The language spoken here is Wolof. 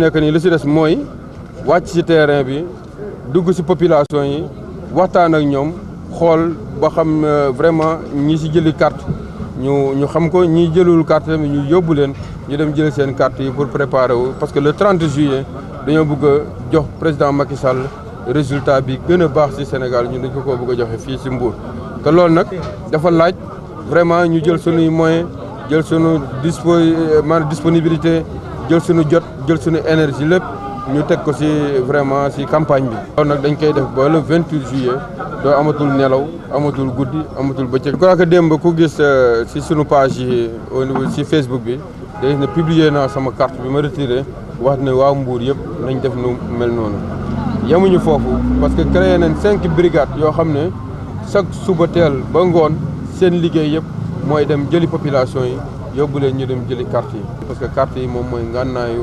nekk nii li si des mooy wàcc ci terrain bi dugg ci population yi waxtaan ak ñoom xool ba xam vraiment ñi ci jëli carte ñu xam ko ñi jëlul carte ñu yóbbu leen ñu dem jël seen carte yi pour préparer wu parce que le 30 juillet dañoo bëgg a jox président Macky Sall résultat bi gën a baax ci Sénégal ñu dañ ko bëgg a joxe fii ci Mbour te loolu nag dafa laaj vraiment ñu jël sunuy moyens jël sunu disponibilité jël suñu jot jël suñu énergie lépp ñu teg ko ci vraiment ci campagne bi. loolu nag dañ koy def ba le 28 juillet doo amatul nelaw amatul guddi amatul bëccëg. je crois que démb ku gis ci sunu page yi au niveau ci Facebook bi day ne publier naa sama carte bi ma retiré wax ne waa Mbour yëpp nañ def nu mel noonu. yemuñu foofu parce que créé nañ 5 brigades yoo xam ne chaque suba teel ba ngoon seen liggéey yëpp mooy dem jëli population yi. yóbbu leen ñu dem jëli carte yi parce que carte yi moom mooy ngànnaayu